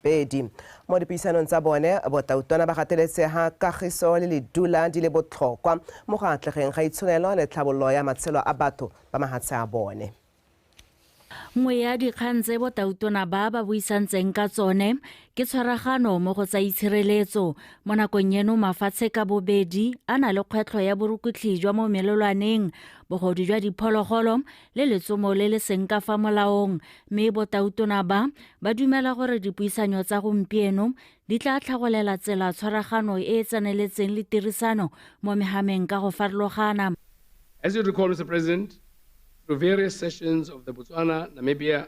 Motsoapedi. Mo dipuisanong tsa bone, botautona ba gateletse ha kagiso le ledula di le botlhokwa mo go atlegeng ga itsholelo le tlhabololo ya matshelo a batho ba mahatshe a bone. Nngwe ya dikgang tse botautona ba ba buisantseng ka tsone ke tshwaragano mo go tsa itshireletso. Mo nakong eno mafatshe ka bobedi a na le kgwetlho ya borukutlhi jwa mo melelwaneng, bogodu jwa diphologolo le letsomo le le seng ka fa molaong, mme botautona ba ba dumela gore dipuisanyo tsa gompieno di tla tlhagolela tsela tshwaragano e e tseneletseng le tirisano mo mehameng ka go farologana. As you recall, Mr. President, through various sessions of the Botswana-Namibia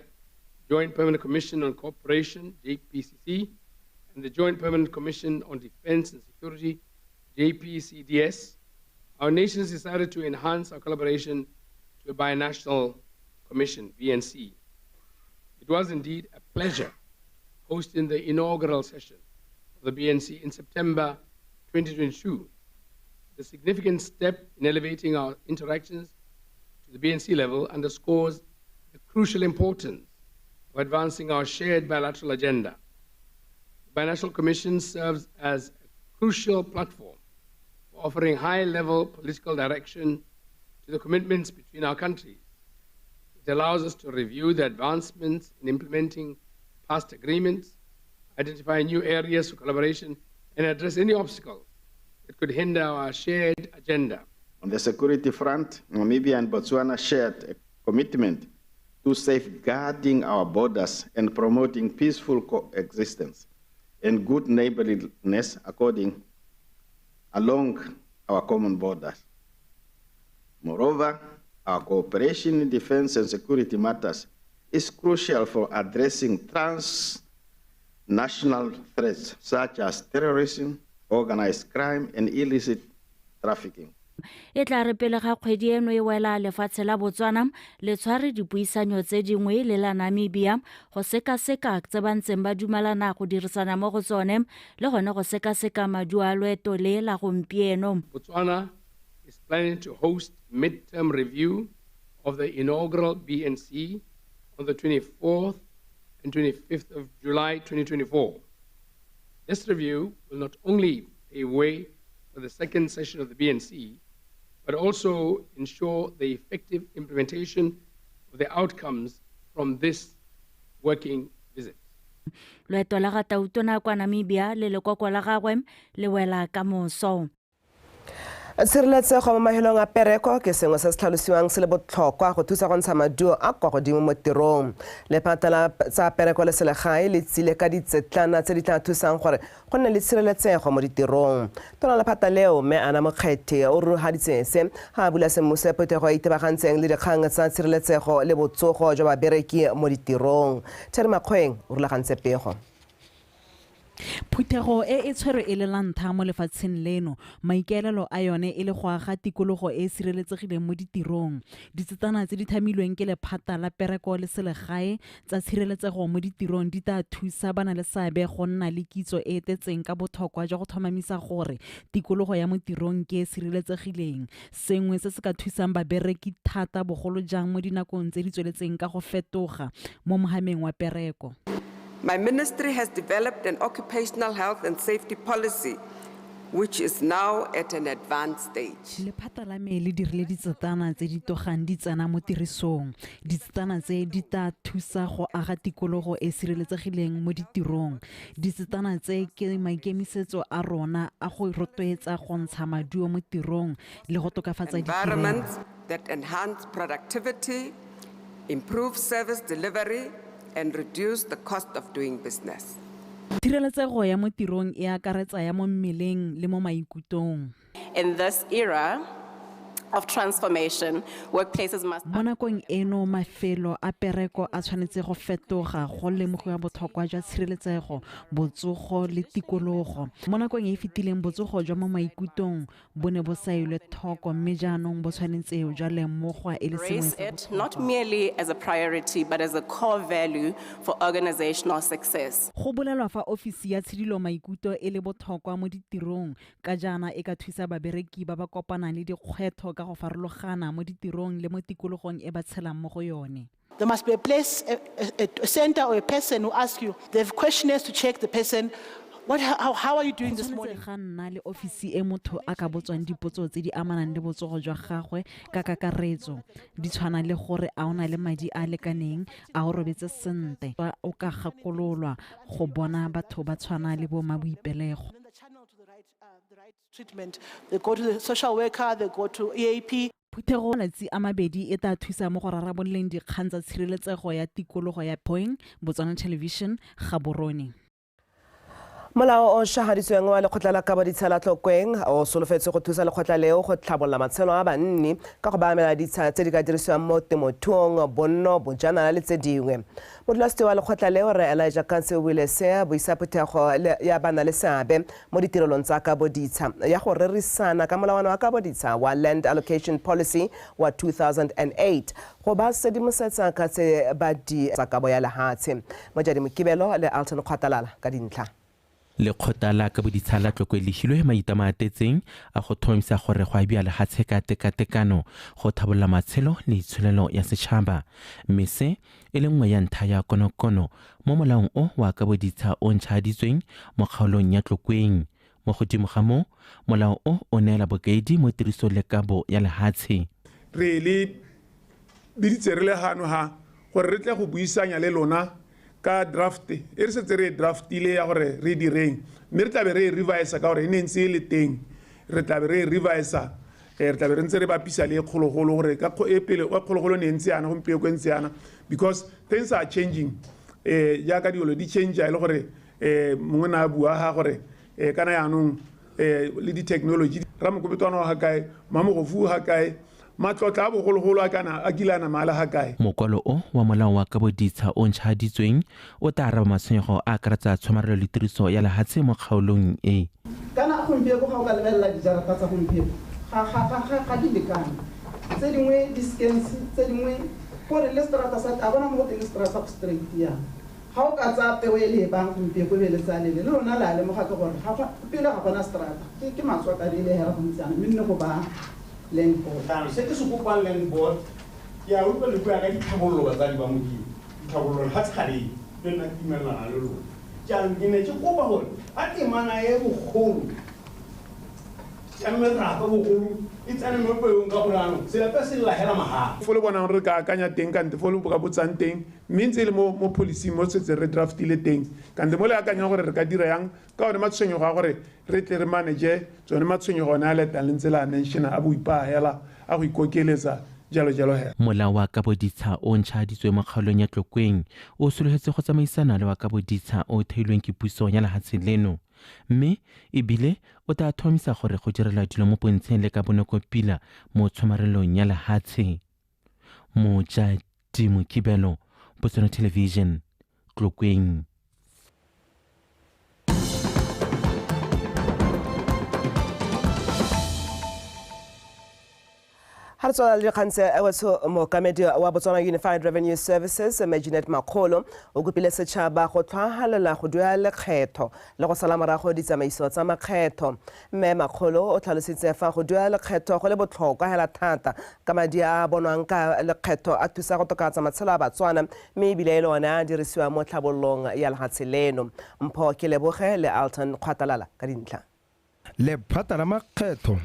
Joint Permanent Commission on Cooperation, JPCC, and the Joint Permanent Commission on Defense and Security, JPCDS, our nations decided to enhance our collaboration to a binational commission, BNC. It was indeed a pleasure hosting the inaugural session of the BNC in September 2022. The significant step in elevating our interactions to the BNC level underscores the crucial importance of advancing our shared bilateral agenda. The Binational Commission serves as a crucial platform for offering high-level political direction to the commitments between our countries. It allows us to review the advancements in implementing past agreements, identify new areas for collaboration, and address any obstacles that could hinder our shared agenda. On the security front, Namibia and Botswana shared a commitment to safeguarding our borders and promoting peaceful coexistence and good neighborliness along our common borders. Moreover, our cooperation in defense and security matters is crucial for addressing transnational threats such as terrorism, organized crime, and illicit trafficking. E tla re pele ga kgwedi eno e wela, lefatshe la Botswana le tshware dipuisanyo tse dingwe le la Namibia go sekaseka tse ba ntseng ba dumalana go dirisana mo go tsone le gone go sekaseka maduo a loeto le la gompieno. Botswana is planning to host midterm review of the inaugural BNC on the 24th and 25th of July 2024. This review will not only pave way for the second session of the BNC, but also ensure the effective implementation of the outcomes from this working visit. Loeto la ga tautona kwa Namibia le lekoko la gagwe le wela ka moso. Tshireletsego mo mahelong a pereko ke sengwe se se tlhalosiwang se le botlhokwa go thusa go ntsha maduo a kwa godimo mo tirong. Lephata la tsa pereko le selegae le tsile ka ditsetlana tse di tla thusang gore go nne le tshireletsego mo ditirong. Tona lephata leo, mme Annah Mokgethi, o rurugaditse se ga a bula semmuso phuthego e itebagantseng le dikgang tsa tshireletsego le botsogo jwa babereki mo ditirong. Terry Makgoeng o rulagantse pego. Phuthego e e tshwerwe e le la ntlha mo lefatsheng leno, maikaelelo a yone e le go aga tikologo e e sireletsegileng mo ditirong. Ditsetana tse di thamilweng ke lephata la pereko le selegae tsa tshireletsego mo ditirong di tla thusa ba na le seabe go nna le kitso e e tletseng ka botlhokwa jwa go tlhomamisa gore tikologo ya mo tirong ke e sireletsegileng, sengwe se se ka thusang babereki thata bogolo jang mo dinakong tse di tsweletseng ka go fetoga mo mohameng wa pereko. My ministry has developed an occupational health and safety policy, which is now at an advanced stage. Lephata la me le dirile ditsetana tse di togang di tsena mo tirisong. Ditsetana tse di tla thusa go aga tikologo e sireletsegileng mo ditirong. Ditsetana tse ke maikemisetso a rona a go rotloetsa go ntsha maduo mo tirong le go tokafatsa ditirelo. Environments that enhance productivity, improve service delivery, and reduce the cost of doing business. Tshireletsego ya mo tirong e akaretsa ya mo mmeleng le mo maikutlong. In this era of transformation, workplaces must Mo nakong eno mafelo a pereko a tshwanetse go fetoga go lemogiwa botlhokwa jwa tshireletsego, botsogo le tikologo. Mo nakong e e fetileng botsogo jwa mo maikutlong bo ne bo sa elwe thoko, mme jaanong bo tshwanetse jwa lemogwa e le sengwe embrace sa it not botlhokwa. merely as a priority but as a core value for organizational success. Go bolelwa fa ofisi ya tshidilo maikutlo e le botlhokwa mo ditirong ka jaana e ka thusa babereki ba ba kopanang le dikgwetlho ka go farologana mo ditirong le mo tikologong e ba tshelang mo go yone. There must be a place, a center or a person who asks you. They have questionnaires to check the person. How are you doing this morning? Ga nna le ofisi e motho a ka botswang dipotso tse di amanang le botsogo jwa gagwe ka kakaretso, di tshwana le gore a o na le madi a lekaneng, a o robetse sentle, o ka gakololwa go bona batho ba tshwana le bo mmaboipelego. Treatment. They go to the social worker, they go to EAP. Phuthego malatsi a mabedi e tla thusa mo go rarabololeng dikgang tsa tshireletsego ya tikologo ya Poeng, Botswana Television, Gaborone. Molao o šahaditsweng wa lekgotla la kabo ditsha la Tlokweng o solofetse go thusa lekgotla leo go tlhabolola matshelo a banni ka go ba amela ditsha tse di ka dirisiwang mo temothuong, bonno, bojanala le tse dingwe. Modulasetilo wa lekgotla leo Rre Elijah Kantse o buile se a buisa phuthego ya bana le seabe mo ditirelong tsa kabo ditsha ya go rerisana ka molawana wa kabo ditsha wa Land Allocation Policy wa 2008 go ba sedimosetsa ka tse ba di tsa kabo ya lehatshe. Mojadi Mokibelo le Alton Kgwatalala ka dintlha. Lekgotla la kabo ditsha la Tlokwe le hilwe maitlamo a tetseng a go tlhomamisa gore go abiwa lehatshe ka tekatekano go tlhabolola matshelo le itsholelo ya setšhaba, mme se e le nngwe ya ntlha ya konokono mo molaong o wa kabo ditsha o ntšhaditsweng mo kgaolong ya Tlokweng. Mo godimo ga moo, molao o o neela bokaedi mo tirisong le kabo ya lehatshe. Re le biditse re le gano ga gore re tle go buisanya le lona ka draft e re setse re draftile ya gore re direng, mme re tla be re e revise ka gore e ne ntse e le teng, re tla be re e revise, re tla be re ntse re bapisa le e kgologolo gore ka e pele e kgologolo ne ntse yana, gompieno e ntse yana, because things are changing. Jaaka dilo di change e le gore mongwe na a bua ga gore kana jaanong le di-technology, Ramokopetwana wa ga kae, Mamogofu ga kae, matlotla a bogologolo a kana a kile a nama a le ga kae. Mokwalo o wa molao wa kabo ditsha o ntšhaditsweng o tla araba matshwenyego a akaretsa tshomarelo le tiriso ya lehatshe mo kgaolong e. Kana gompieno ga o ka lebelela dijarata tsa gompieno ga di lekane, tse dingwe di scans, tse dingwe gore le strata sa a bona mo go teng strata go straight yana. Ga o ka tsaya peo e le e bang gompieno e be le tsaya lele, le lona le a lemoga ke gore pele ga gona strata, ke matswakadi e le hela go ntse yana, mme nne go ba land board. Se ke se kopang land board, ke a utlwa le bua ka ditlhabololo batsadi ba Modimo, ditlhabololo ga tshaleng, le nna ke dumelana le lona. Jaanong ke ne ke kopa gore a temana e bogolo ya meraka bogolo e tsene mo peong ka gore jaanong selepe se lla hela mahala. Fo le bonang re ka akanya teng kante fo le ka botsang teng, mme ntse e le mo policy mo setse re draftile teng kante mo le akanyang gore re ka dira yang ka one matshwenyego a gore re tle re manage tsone matshwenyego one a letang le ntse le a mentiona a boipaa hela a go ikokeletsa jalo jalo hela. Molao wa kabo ditsha o ntšhaditswe mo kgaolong ya Tlokweng o solofetse go tsamaisana le wa kabo ditsha o theilweng ke puso ya lehatshe leno, mme ebile o tla tlhomamisa gore go direlwa dilo mo pontsheng le ka bonako pila mo tshomarelong ya lehatshe. Mojadi Mokibelo, Botswana Television, Tlokweng. Ha re tswela le dikgang tse wetso, mookamedi wa Botswana Unified Revenue Services Majinet Makgolo o kopile setšhaba go tlhwahalela go duela lekgetho le go sala morago ditsamaiso tsa makgetho. Mme Makgolo o tlhalositse fa go duela lekgetho go le botlhokwa hela thata ka madi a bonwang ka lekgetho a thusa go tokafatsa matshelo a Batswana, mme ebile e le one a dirisiwa mo tlhabololong ya lehatshe leno. Mpho Keleboge le Alton Kgwatalala ka dintlha. Lephata la makgetho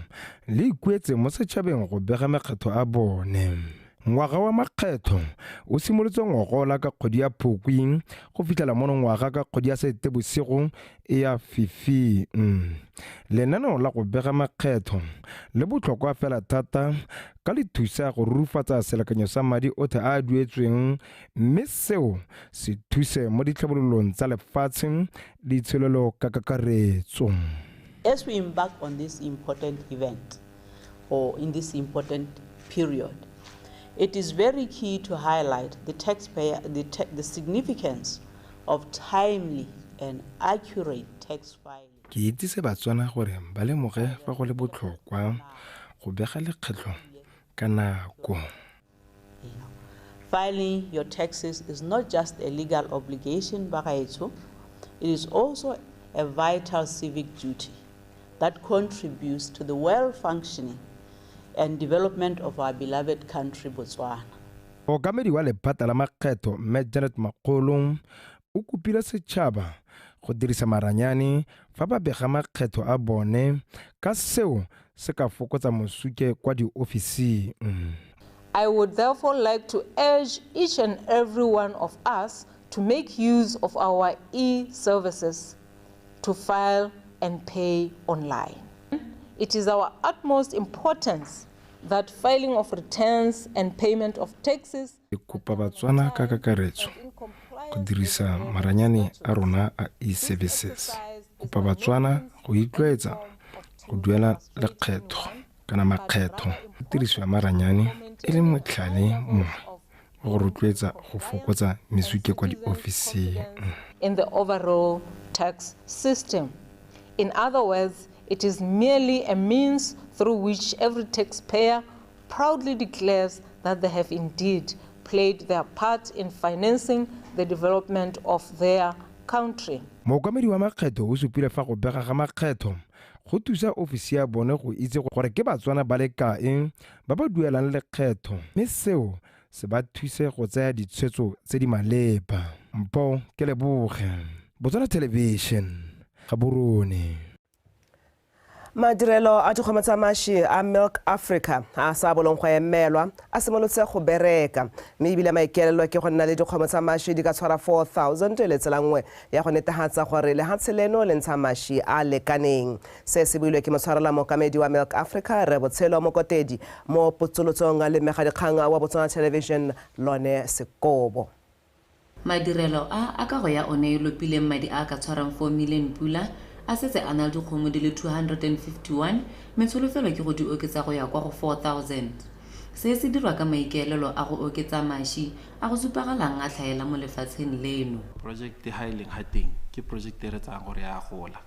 le ikuetse mo setšhabeng go bega makgetho a bone. Ngwaga wa makgetho o simolotse ngogola ka kgwedi ya Phukwi go fitlhela monongwaga ka kgwedi ya Seetebosigo e ya fifing. Lenaneo la go bega makgetho le botlhokwa fela thata ka le thusa go rurufatsa selekanyo sa madi otlhe a a duetsweng, mme seo se thuse mo ditlhabololong tsa lefatshe le itsholelo ka kakaretso. As we embark on this important event, or in this important period, it is very key to highlight the taxpayer, the significance of timely and accurate tax filing. Ke itsise Batswana gore ba lemoge fa go le botlhokwa go bega lekgetho ka nako. Filing your taxes is not just a legal obligation, bagaetsho, it is also a vital civic duty that contributes to the well-functioning and development of our beloved country, Botswana. Mookamedi wa lephata la makgetho Mme Janet Makgolo o kopile setšhaba go dirisa maranyane fa ba bega makgetho a bone ka seo se ka fokotsa mosuke kwa diofising. I would therefore like to urge each and every one of us to make use of our e-services to file and pay online. It is our utmost importance that filing of returns and payment of taxes Ke kopa Batswana ka kakaretso go dirisa maranyane a rona a e-services. Kopa Batswana go itlwaetsa go duela lekgetho kana makgetho. Tiriso ya maranyane e le motlhale mongwe wa go rotloetsa go fokotsa mesuke kwa diofising. in the overall tax system. In other words, it is merely a means through which every taxpayer proudly declares that they have indeed played their part in financing the development of their country. Mookamedi wa makgetho o supile fa go bega ga makgetho go thusa ofisi ya bone go itse gore ke Batswana ba le kae ba ba duelang lekgetho mme seo se ba thuse go tsaya ditshwetso tse di maleba. Mpho Keleboge, Botswana Television, Gaborone. Madirelo a dikgomo tsa maši a Milk Africa a sa bolong go emelwa a simolotse go bereka, mme ebile maikaelelo ke go nna le dikgomo tsa maši di ka tshwara 4000 le tsela nngwe ya go netefatsa gore lehatshe leno le ntsha maši a lekaneng. Se se builwe ke motshwarela mookamedi wa Milk Africa Rre Botshelo Mokotedi mo potsolotsong le mmegadikgang wa Botswana Television Lone Sekobo. Madirelo a a kago ya one e lopileng madi a a ka tshwarang 4 million pula a setse a na le dikgomo di le 251, mme tsholofelo ke go di oketsa go ya kwa go 4000. Se se dirwa ka maikaelelo a go oketsa maši a go supagalang a tlhaela mo lefatsheng leno. Project ha e leng ha teng ke project e re tsayang gore ya gola.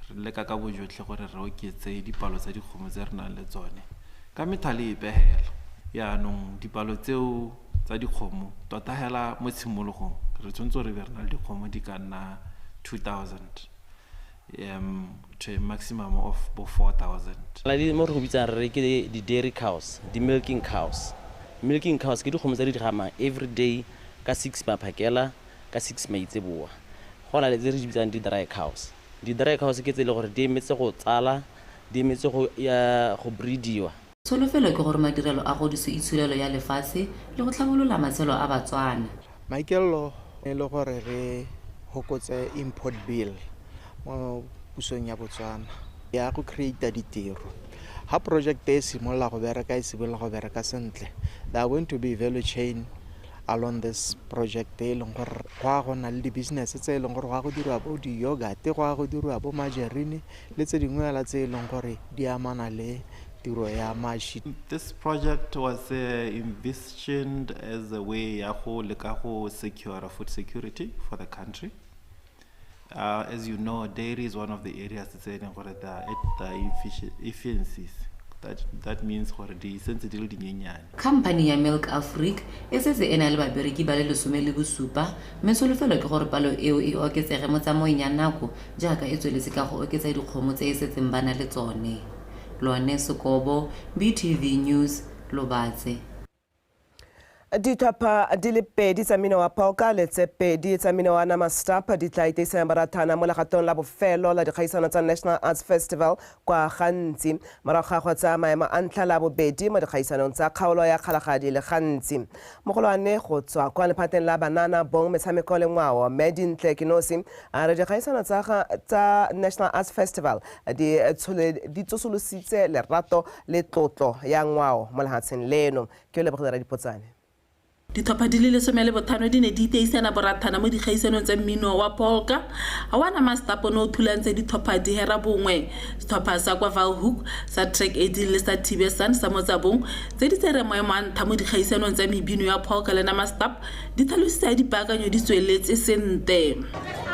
Re leka ka bojotlhe gore re oketse dipalo tsa dikgomo tse re nang le tsone ka methale epe hela. Yaanong dipalo tseo tsa dikgomo tota hela mo tshimologong re tshwanetse re be re na le dikgomo di ka nna 2000 to a maximum of bo 4000. La di mo re go bitsang re ke di dairy cows, di milking cows. Milking cows ke dikgomo tse di gamang every day ka 6 maphakela, ka 6 maitseboa. Go na le tse re di bitsang di dry cows. Di dry cows ke tse e le gore di emetse go tsala, di emetse go ya go breediwa. Tsholofelo ke gore madirelo a godiso itsholelo ya lefatshe le go tlhabolola matshelo a Batswana. Maikaelelo e le gore re hokotse import bill mo pusong ya Botswana ya go create ditiro. Ha project e simolola go bereka, e simolola go bereka sentle, there are going to be value chain along this project e leng gore go a go na le di-business tse e leng gore go a go dirwa bo di-yogurt, go a go dirwa bo margarine le tse dingwe fela tse e leng gore di amana le tiro ya maši. This project was envisioned as a way ya go leka go secure food security for the country. As you know, dairy is one of the areas that say gore the at the efficiencies. That means gore di sentse di le dinyenyane. Company ya Milk Africa e setse e na le babereki ba le 17, mme tsholofelo ke gore palo eo e oketsege mo tsamaong ya nako jaaka e tsweletse ka go oketsa dikgomo tse e setseng ba na le tsone. Lone Sekobo, BTV News, Lobatse. Ditlhopha di le pedi tsa mmino wa polka le tse pedi tsa mmino wa Namastap di tla iteisanya borathana mo legatong la bofelo la dikgaisano tsa National Arts Festival kwa Gantsi, morago ga go tsaya maemo a ntlha la bobedi mo dikgaisanong tsa kgaolo ya Kgalagadi le Gantsi. Mogolwane go tswa kwa lephateng la banana bong metshameko le ngwao Mme Dintle Kenosi a re dikgaisano tsa National Arts Festival di tsosolositse lerato le tlotlo ya ngwao mo lefatsheng leno. Ke o lebogile Radipotsane. Ditlhopha di le 15 di ne di iteisana borathana mo dikgaisanong tsa mmino wa polka. A wa Namastap o ne o thulantse ditlhopha di hera bongwe. Setlhopha sa kwa Vaalhoek sa Track 18 le sa Thibesan sa Motsabong tse di tsereng maemo a ntlha mo dikgaisanong tsa mebino ya polka le Namastap di tlhalositse dipaakanyo di tsweletse sentle.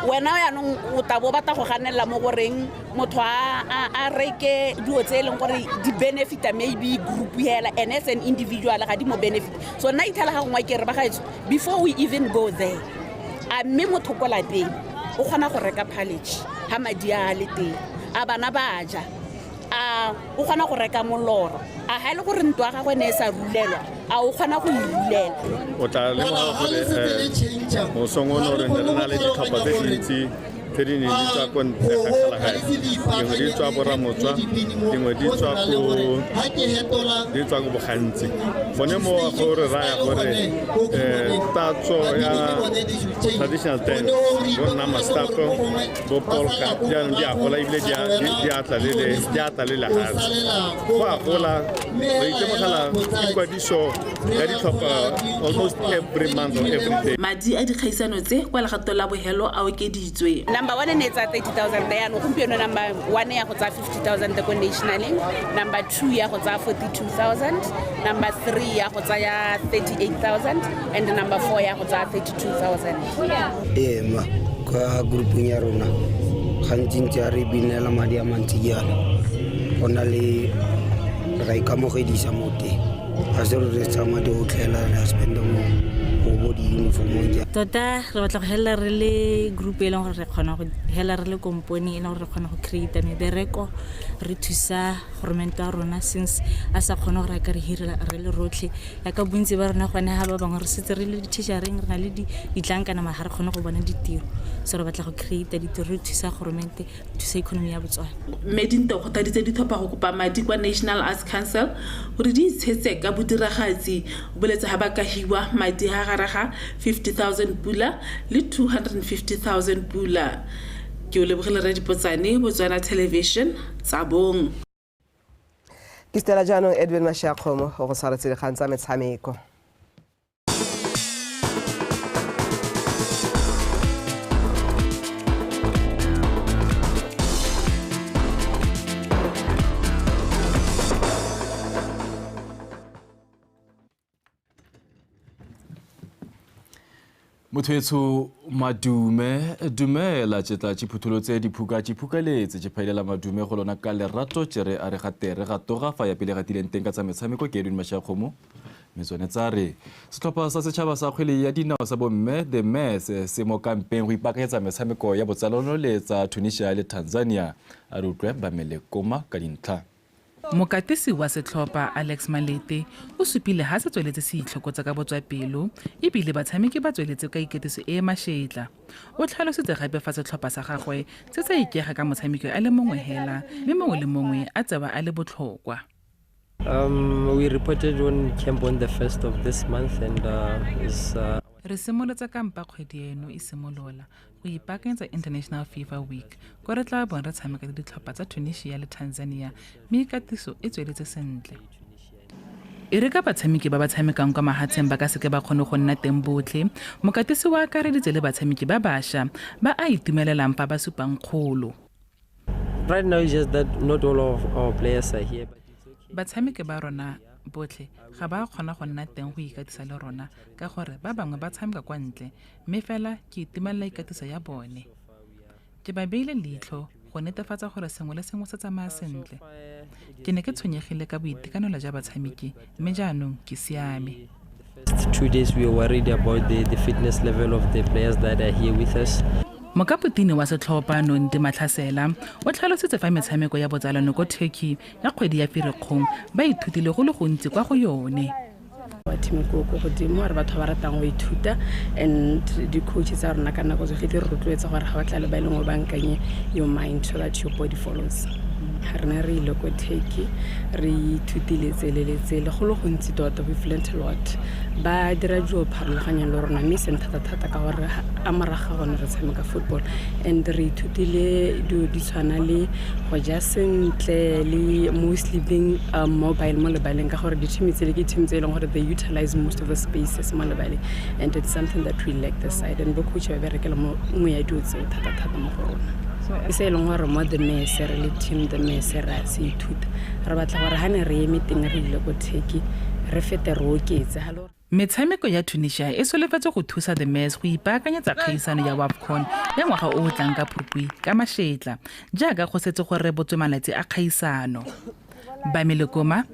Wena yaanong o tla bo batla go ganelela mo goreng motho a reke dilo tse e leng gore di benefita maybe group hela and as an individual ga di mo benefit. So nna ithela ga gongwe ke re bagaetsho, before we even go there, a mme motho ko lapeng o kgona go reka palage ha madi a le teng, a bana ba ja, A o kgona go reka molora? A ga e le gore ntlo ya gagwe ne e sa rulelwa, a o kgona go e rulela? O tla lemoga gore mosong ono re ne re na le ditlhopha tse dintsi tse di neng di tswa ko ntle ga Kgalagadi. Dingwe di tswa Boramotswa, dingwe di tswa ko Bogantsi. Gone mo go re raya gore tatso ya traditional dance, bo nna mastapo, bo polka, jaanong di a gola ebile di atla le lehatshe. Go a gola, re itemogela ikwadiso ya ditlhopha almost every month or every day. Madi a dikgaisano tse kwa legato la bohelo a okeditswe. Number 1 ne tsa 30,000 yaanong gompieno number 1 ya go tsaya 50,000 ko nationaleng, number 2 ya go tsaya 42,000, number 3 ya go tsaya 38,000 and number 4 ya go tsaya 32,000. Ee ma, kwa groupong ya rona gantsi a re binela madi a mantsi jaana, go na le re a ikamogedisa mo teng, ga se re re tsaya madi otlhe re a spenda mo bo di-uniformong jang. Tota re batla go helela re le group e leng gore re kgona go hela re le kompone e leng gore re kgona go create mebereko, re thusa goromente wa rona since a sa kgone gore a ka re hirela re le rotlhe. Yaka bontsi ba rona gone ga ba bangwe re setse re le di-teachereng, re na le ditlankana mara ga re kgone go bona ditiro. So re batla go create ditiro, re thusa goromente, re thusa economy ya Botswana. Mme Dinto o kgothaditse ditlhopha go kopa madi kwa National Arts Council gore di itshetse ka bodiragatsi. O boletse ha ba ka hiwa madi ha gare ga 50,000 pula le 250,000 pula. Ke o lebogile Radipotsane, Botswana Television, Tsabong. Ke stela jaanong Edwin Mashiakgomo go go tshwaretse dikgang tsa metshameko. Motho madume dumela tšetla tšhiphutholotse diphuka tšhiphukaletse tšhiphaelela madume go lona ka lerato tšere a re gatere ga toga fa ya pele gatileng teng ka tsa metshameko ke Edwin Mashiakgomo. Mme tsone tsa re setlhopha sa setšhaba sa kgwele ya dinao sa bomme The Mess se mo kampeng go ipaakanyetsa metshameko ya botsalano le tsa Tunisia le Tanzania. A re utlwe ba melekoma ka dintlha. Mokatisi wa setlhopha Alex Malete o supile ha se tsweletse se itlhokotsa ka botswapelo ebile batshameki ba tsweletse ka iketiso e mashetla. O tlhalositse gape fa setlhopha sa gagwe se sa ikega ka motshameki a le mongwe hela mme mongwe le mongwe a tsewa a le botlhokwa. We reported on camp on the 1st of this month and is re simolotse kampa kgwedi eno e simolola go ipaakanyetsa International FIFA Week ko re tla bong re tshameka le ditlhopha tsa Tunisia le Tanzania mme ikatiso e tsweletse sentle. E re ka batshameki ba ba tshamekang kwa mahatsheng ba ka seke ba kgone go nna teng botlhe, mokatisi wa akareditse le batshameki ba bašwa ba a itumelelang fa ba supang kgolo. Right now it's just that not all of our players are here. Batshameki ba rona botlhe ga ba kgona go nna teng go ikatisa le rona ka gore ba bangwe ba tshameka kwa ntle mme fela ke itumelela ikatiso ya bone. Ke ba beile leitlho go netefatsa gore sengwe le sengwe se tsamaya sentle. Ke ne ke tshwenyegile ka boitekanelo jwa batshameki mme jaanong ke siame. 2 days we were worried about the fitness level of the players that are here with us. Mokapotene wa setlhopha Nonti Matlhasela o tlhalositse fa metshameko ya botsalano ko Turkey ya kgwedi ya Firikgong ba ithutile go le gontsi kwa go yone. Team ko godimo re batho ba ratang go ithuta and di-coach tsa rona ka nako tsotlhe di re rotloetsa gore ga ba tla le ba e leng o bankanye your mind so that your body follows. Re ne re ile ko Turkey re ithutile tsele le tsele go le gontsi tota, we've learned a lot. Ba dira dilo pharologanyong le rona mme seng thata-thata ka gore a morago ga gone re tshameka football and re ithutile dilo di tshwana le go ja sentle le mostly being mobile mo lebaleng ka gore di-team tsele ke team tse e leng gore they utilize most of the spaces mo lebaleng and it's something that we lack the side and bo coach ba berekela mo nngwe ya dilo tseo thata-thata mo go rona. Se e leng gore mo The Mess re le team The Mess re a se ithuta, re batla gore ga ne re eme teng re ile ko Turkey re fete re oketse. Metshameko ya Tunisia e solofetse go thusa The Mess go ipaakanyetsa kgaisano ya WAFCON ya ngwaga o o tlang ka Phukwi ka mashetla jaaka go setse go rebotswe malatsi a kgaisano. Bamelekoma,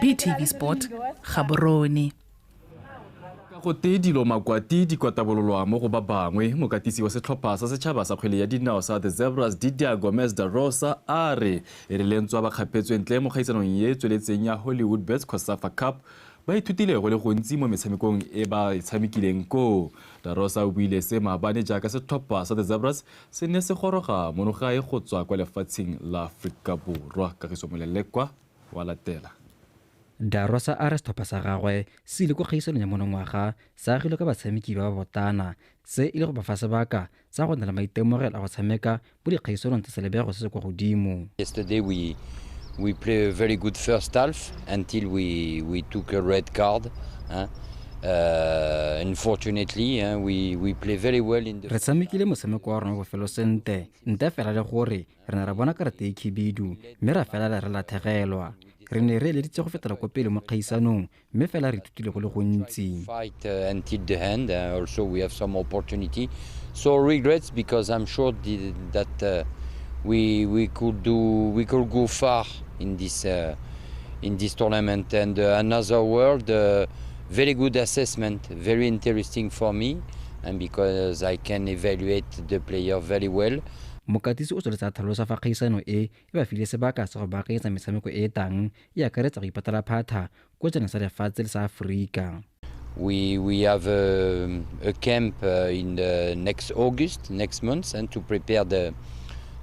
BTV Sport, Gaborone. Go tee dilo makwati di kwatabololwa mo go ba bangwe. Mokatisi wa setlhopha sa setšhaba sa kgwele ya dinao sa The Zebras, Didier Gomez da Rosa, a re e re lentswa ba kgapetswe ntle mo kgaisanong ye e tsweletseng ya Hollywood Bets COSAFA Cup, ba ithutile go le gontsi mo metshamekong e ba e tshamekileng koo. Da Rosa o buile se maabane jaaka setlhopha sa The Zebras se ne se goroga monogae go tswa kwa lefatsheng la Aforika Borwa. Kagiso Molelekwa wa latela. Da Rosa a re setlhopha sa gagwe se ile ko kgaisanong ya monongwaga se agilwe ka batshameki ba ba botana, se e le go ba fa sebaka sa go nna le maitemogelo a go tshameka mo dikgaisanong tsa selebego se se kwa godimo. Yesterday we play a very good first half until we took a red card. Unfortunately, we play very well in the Re tshamekile motshameko wa rona wa bofelo sentle, ntle fela le gore re ne ra bona karata e khibidu mme ra fela re latlhegelwa. Re ne re eleditse go fetela ko pele mo kgaisanong mme fela re ithutile go le gontsi. Fight until the end. Also we have some opportunity. So regrets, because I'm sure that we could go far in this tournament. And another world, very good assessment, very interesting for me, and because I can evaluate the player very well. Mokatisi o tsweletse a tlhalosa fa kgaisano e e ba file sebaka sa go baakanyetsa metshameko e e tang e akaretsa go ipatela phatha ko tseneng sa lefatshe le sa Aforika. We have a camp in the next August, next month, and to prepare the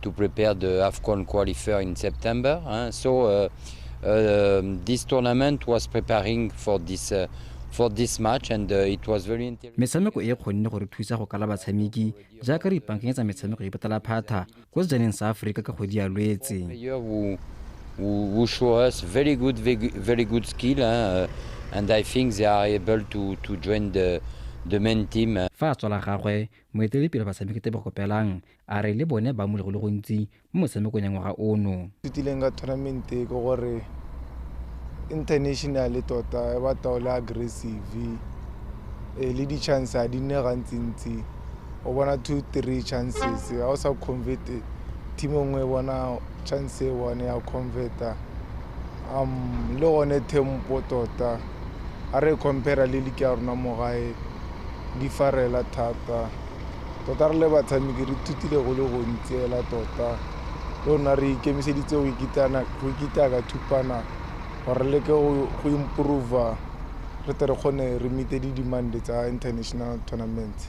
AFCON qualifier in September. So this tournament was preparing for this match, and it was very interesting. Metshameko e kgonne go re thusa go kala batshameki jaaka re ipaakanyetsa metshameko e ipatela phatha ko sejaneng sa Aforika ka kgwedi ya Lwetse. Who show us very good, very good skill, and I think they are able to join the main team. Fa a tswa la gagwe, moeteledipele wa batshameki Tebogo Kopelang a re le bone ba amule go le gontsi mo motshamekong ya ngwaga ono. Ithutileng ka tournament ke gore international tota e batla o le aggressive, le di-chance ha di nne gantsintsi. O bona 2-3 chances, ha o sa convert, team e nngwe e bona chance e one ya converta. Le gone tempo tota ha re compare le league ya rona mo gae di farela thata. Tota re le batshameki re ithutile go le gontsi hela tota. Le rona re ikemiseditse go ikitaka thupana gore re leke go improve, re tle re kgone re meet di-demand tsa international tournament.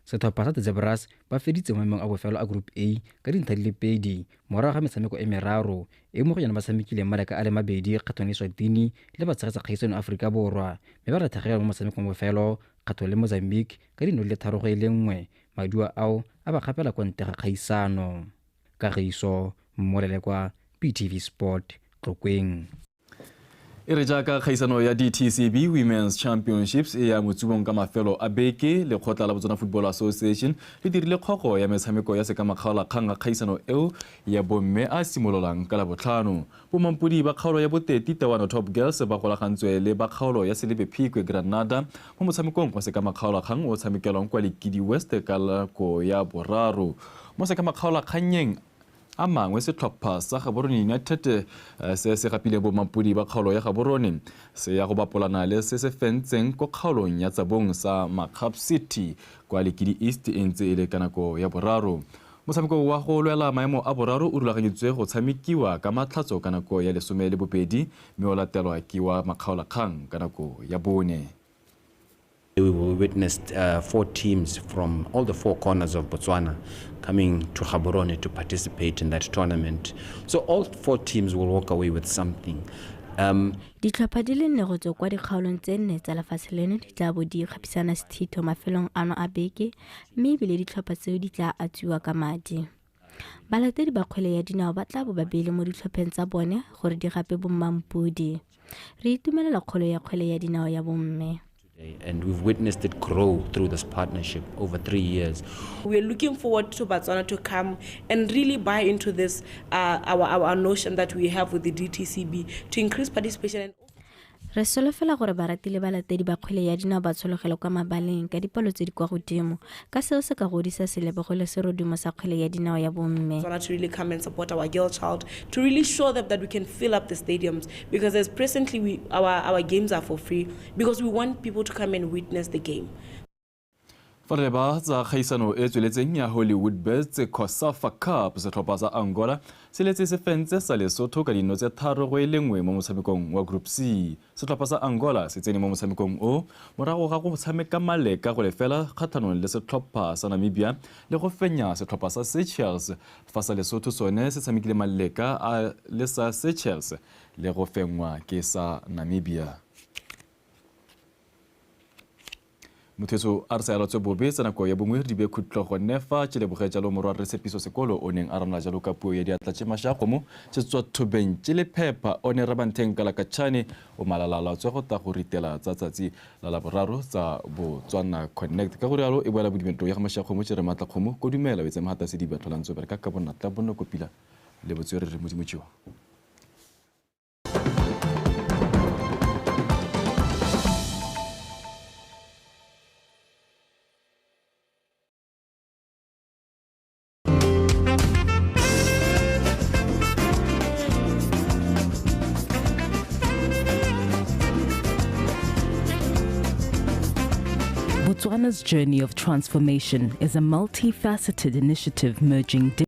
Setlhopha sa The Zebras ba feditse mo maemong a bofelo a Group A ka dintlha di le 2 morago ga metshameko e meraro e mo go yona ba tshamekileng maleka a le mabedi kgatlhanong le Eswatini le batshegetsa kgaisano Aforika Borwa, mme ba latlhegelwa mo motshamekong wa bofelo kgatlhanong le Mozambique ka dino di le 3-1. Maduo ao a ba gapela kwa ntle ga kgaisano. Kagiso Mmolelekwa, PTV Sport, Tlokweng. E re jaaka kgaisano ya DTCB Women's Championships e ya motsubong ka mafelo a beke, lekgotla la Botswana Football Association le dirile kgogo ya metshameko ya sekamakgaolakgang a kgaisano eo ya bomme a simololang ka Labotlhano. Bomampodi ba kgaolo ya Boteti Tawana Top Girls ba golagantswe le ba kgaolo ya Selebi Phikwe Granada mo motshamekong wa sekamakgaolakgang o tshamekelwang kwa Lekidi West ka nako ya boraro. Mo sekamakgaolakgannyeng a mangwe, setlhopha sa Gaborone United se se gapile bomampodi ba kgaolo ya Gaborone se ya go bapolana le se se fentseng ko kgaolong ya Tsabong sa Makgap City kwa Lekidi East e ntse e le ka nako ya boraro. Motshameko wa go lwela maemo a boraro o rulaganyetswe go tshamekiwa ka Matlhatso ka nako ya 12 mme o latelwa ke wa makgaolakgang ka nako ya 4. We witnessed 4 teams from all the 4 corners of Botswana coming to Gaborone to participate in that tournament. So all 4 teams will walk away with something. Ditlhopha di le 4 go tswa kwa dikgaolong tse 4 tsa lefatshe leno di tla bo di kgapisana sethitho mafelong ano a beke, mme ebile ditlhopha tseo di tla atswiwa ka madi. Balatedi ba kgwele ya dinao ba tla bo ba beile mo ditlhopheng tsa bone gore di gape bommampodi. Re itumelela kgolo ya kgwele ya dinao ya bomme. And we've witnessed it grow through this partnership over 3 years. We are looking forward to Botswana to come and really buy into this, our notion that we have with the DTCB to increase participation. Re solofela gore barati le balatedi ba kgwele ya dinao ba tshologele kwa mabaleng ka dipalo tse di kwa godimo, ka seo se ka godisa selebego le serodumo sa kgwele ya dinao ya bomme. To really come and support our girl child, to really show them that we can fill up the stadiums, because as presently our games are for free, because we want people to come and witness the game. Fa re ba tsa kgaisano e tsweletseng ya Hollywood Bets COSAFA Cup, setlhopha sa Angola se letse se fentse sa Lesotho ka dino tse 3-1 mo motshamekong wa Group C. Setlhopha sa Angola se tsene mo motshamekong o morago ga go tshameka maleka go lefela kgatlhanong le setlhopha sa Namibia le go fenya setlhopha sa Seychelles, fa sa Lesotho sone se tshamekile maleka a le sa Seychelles le go fengwa ke sa Namibia. Motho a re sa elwa bobe tsa nako ya bongwe di be khutlo gone fa tšheleboge jalo morwa re Tshepiso Sekolo o neng a ranola jalo ka puo ya diatla tše mašakgomo tše tswa thobeng tše lephepha o ne Rabantheng Kalakatšhane o malalala tswe go ta go ritela tsa tsatsi la Laboraro tsa Botswana Connect. Ka go rialo e boela bodimento ya ga mašakgomo tše re maatla kgomo ko dumela o etse magata se di batlholang tso bereka ka bonatla bonokopila le botswerere Modimo tšeo. Botswana's journey of transformation is a multifaceted initiative merging